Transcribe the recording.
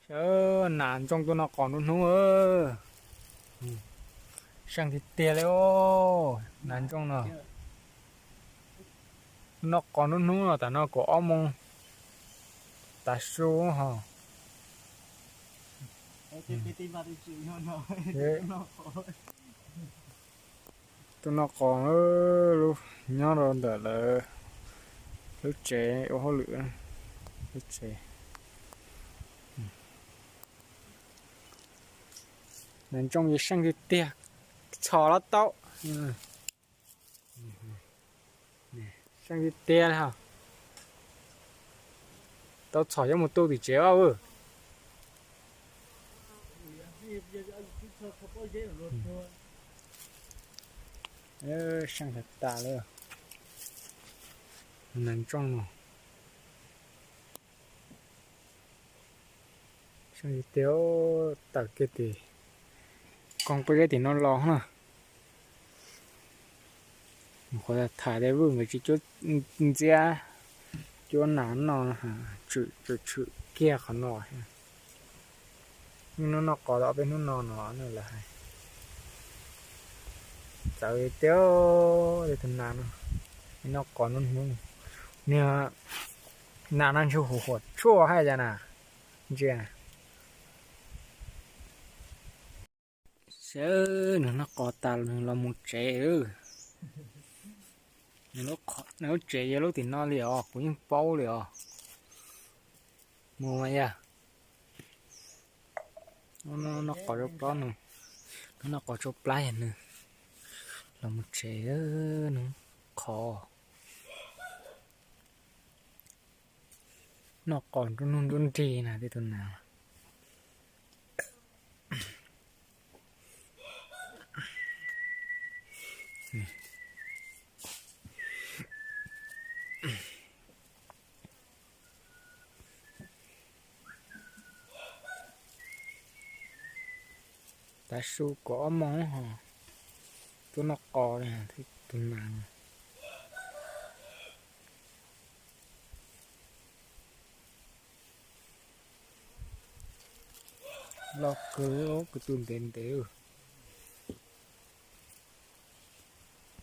Nas ntsooj tuaj noj qos nruab hnub. Seej tiag tiag li. Nas ntsooj no, noj qos nruab hnub no, tam no kaum ob moos tav su ho. Tuaj noj qos, nyob rau ntawm lawv lub tsev ua hauj lwm, lub tsev. Nas ntsooj yeej seej tiag tiag, txhos los tau. Seej tiag tiag li os. Tau txhos yuav mus tu tim tsev os. Seej tas tas li. Nas ntsooj no seej tiag, tawm kiag tim koog pob zeb tim no los na. Qhov tham tias Vwj nkawd tsis cuab ntxiab, cuab nas no, tshwm tshwm kiag qhov no. Hnub noj qos tau peb hnub no no lawm hais. Txawv tiag, tej tus nas no, noj qos nruab hnub. Niag nas no ntshe huam huam tshuaj haj yam na, ntsia. Sawv, nws noj qos tas nws los mus tsev. Nws lub tsev yog lub tim no li os, kuv yeej paub li os. Mus mas yog noj qos rau plaub nws, noj qos rau plab yog nws los mus tsev, nws qhov noj qos nruab hnub nruab nrig na tej tus nas. Tav su kaum ob moos ho tuaj noj qos li tus nas no. Loj kawg, kwv tu ntev ntev.